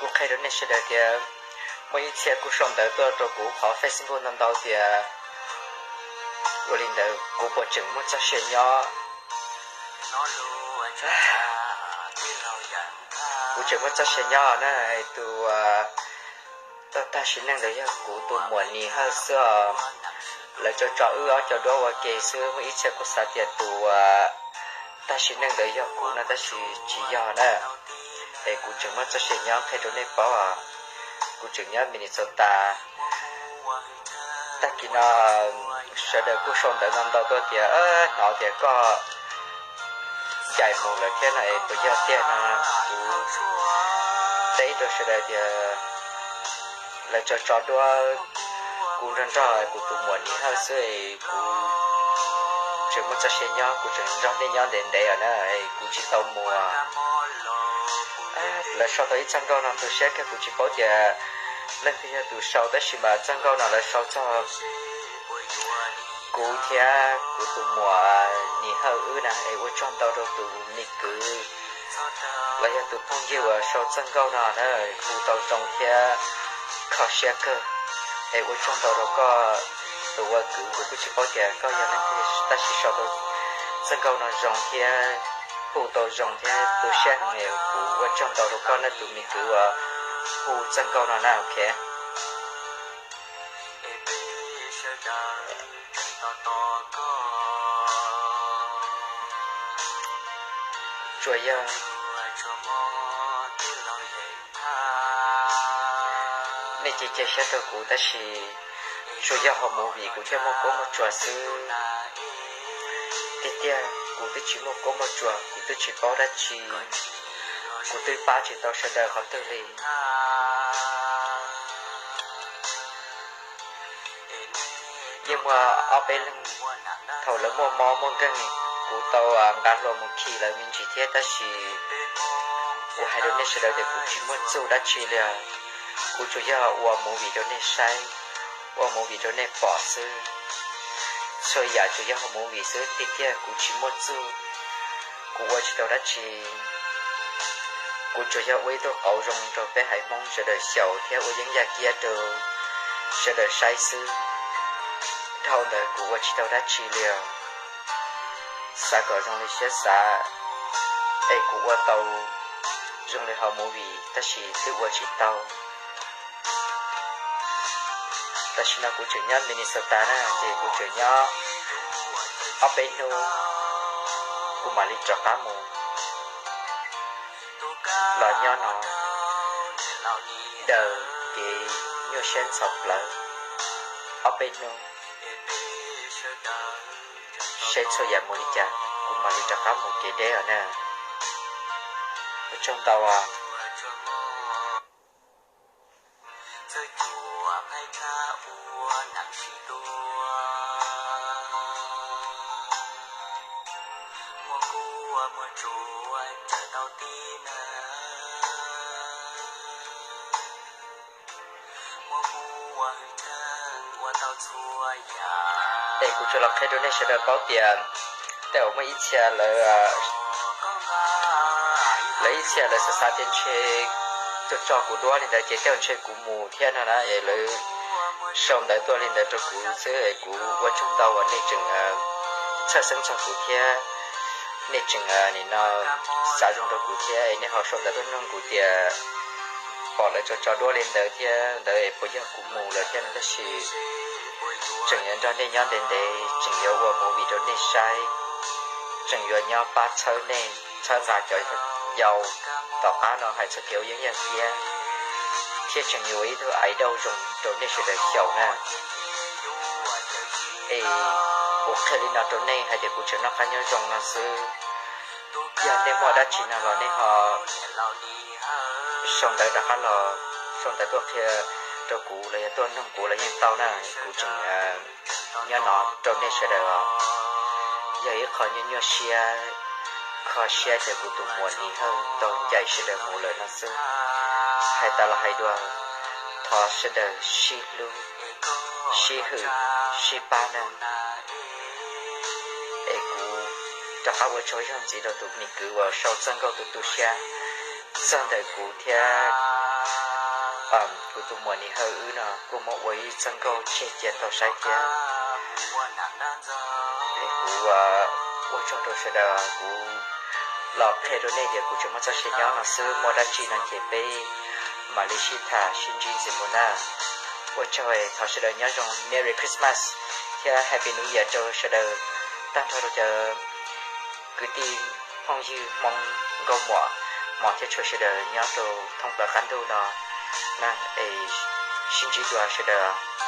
Kuv qhia rau nej sawv daws tias muaj ib txhia kuj sau ntawv tuaj rau kuv qhov Facebook ntau ntau tias ua li ntawd kuv puas tseem muaj txoj sia nyob. Kuv tseem muaj txoj sia nyob na, tus tau tag sim neej ntawd yog kuv tus muam Nis Hawj xwb os. Lawv tso tso wb ob co duab ua ke xwb, muaj ib txhia kuj xav tias tus tag sim neej ntawd yog kuv no tab sis tsis yog na. Es kuv tseem muaj txoj sia nyob qhia rau nej paub os. Kuv tseem nyob Minnesota. Tag kis no sawv daws kuj sau ntawv ntau ntau tuaj tias hnov tias koj ncaim mus lawm thiab no es puas yog tiag no. Kuv teb rau sawv daws tias lawv tso tso duab kuv nrog nrog kuv tus muam Nis Hawj xwb es kuv tseem muaj txoj sia nyob, kuv tseem nrog nej nyob ntev ntev os na, kuv tsis tau mus. Lawv sau tau ib txoj nkauj no tu siab kawg, kuv tsis paub tias leej twg yog tus sau tab sis mas txoj nkauj no lawv sau txog kuv thiab kuv tus muam Nis Hawj wb na es ua tsaug ntau rau tus me kwv los yog tus phooj ywg uas sau txoj nkauj no na, hu tau zoo thiab kho siab kawg. Es ua tsaug ntau rau koj tus ua kwv, kuv kuj tsis paub tias koj yog leej twg tab sis sau tau txoj nkauj no zoo thiab hu tau zoo thiab tu siab heev es kuv ua tsaug ntau rau koj na tus me kwv uas hu txoj nkauj no na, ok. Tsuas yog nej cia cia siab rau kuv tab sis tsuas yog hauv movie kuv thiaj muaj kuab muaj tsuas xwb. Tiag tiag kuv twb tsis muaj kuab muaj tsuas, kuv twb tsis paub dab tsi, kuv twb pab tsis tau sawv daws qhov twg li. Yeej muaj ob peb leeg thaum lawv muaj mob muaj nkeeg, kuv tau nqa hlua mus khi lawv me ntsis thiab tab sis kuv hais rau nej sawv daws tias kuv tsis muaj txuj dab tsi li os. Kuv tsuas yog ua movie rau nej saib, ua movie rau nej pom xwb. Txhua yam tsuas yog movie xwb, tiag tiag kuv tsis muaj txuj, kuv ua tsis tau dab tsi. Kuv tsuas yog ua ib tug qauv zoo rau peb haiv Hmoob sawv daws xyaum thiab ua yeeb yaj kiab rau sawv daws saib xwb. Dhau ntawd kuv ua tsis tau dab tsi li os. Xav kom zoo li siab xav es kuv ua tau zoo li hauv movie tab sis twb ua tsis tau. Tam sim no kuv tseem nyob Minnesota na, ces kuv tseem nyob ob peb hnub kuv mam li rov qab mus los nyob no daws kev nyuaj siab ntxhov plawv ob peb hnub, saib txhua yam mus li cas kuv mam li rov qab mus kev deb os na. Ua tsaug ntau os. Es kuv tsuas los qhia rau nej sawv daws paub tias tej zaum muaj ib txhia lawv, lawv ib txhia lawv xav xav tias ntshe tuaj tso kuv duab li ntawd ces tej zaum ntshe kuv mus thiab no na, es lawv sau ntawv tuaj li ntawd rau kuv xwb es kuv ua tsaug ntau uas nej tseem txhawj xeeb txog kuv thiab nej tseem nim no xav zoo rau kuv thiab es nej ho sau ntawv tuaj nug kuv tias pom lawv tso tso duab li ntawd thiab ntawd es puas yog kuv mus lawm thiab no tab sis tseem yuav nrog nej nyob ntev ntev, tseem yuav ua movie rau nej saib, tseem yuav nyob pab txhawb nej, txhawb nqa cov yau tom qab no hais txog kev ua yeeb yaj kiab, thiab tseem yuav ua ib tug idol zoo rau nej sawv daws xyaum na. Es kuv qhia li no rau nej hais tias kuv tseem noj qab nyob zoo no xwb. Yog nej muaj dab tsi no los nej ho sau ntawv rov qab los, sau ntawv tuaj qhia rau kuv los yog tuaj nug kuv los yeej tau na, kuv tseem nyob no rau nej sawv daws os. Yog ib qho nyuaj nyuaj siab, kho siab tias kuv tus muam Nis Hawj tau ncaim sawv daws mus lawm no xwb. Hais tas los hais dua, thov sawv daws sib hlub, sib hwm, sib pab na. Es kuv rov qab ua tsaug zog ntxiv rau tus me kwv uas sau txoj nkauj tu tu siab. Txog ntawm kuv thiab kuv tus muam Nis Hawj wb no kuj muab ua ib txoj nkauj tseg cia tau saib thiab. Kuv ua tsaug rau sawv daws, kuv los qhia rau nej tias kuv tseem muaj txoj sia nyob no xwb, muaj dab tsi no ces peb mam li sib tham sib ntsib ntxiv mus na. Ua tsaug, thov sawv daws nyob zoo, Merry Christmas thiab Happy New Year rau sawv daws, tag nrho rau cov kwv tij phooj ywg Hmoob nkauj muam mos thiab tshua sawv daws nyob rau thoob plaws qab ntuj no na. Es sib ntsib dua sawv daws.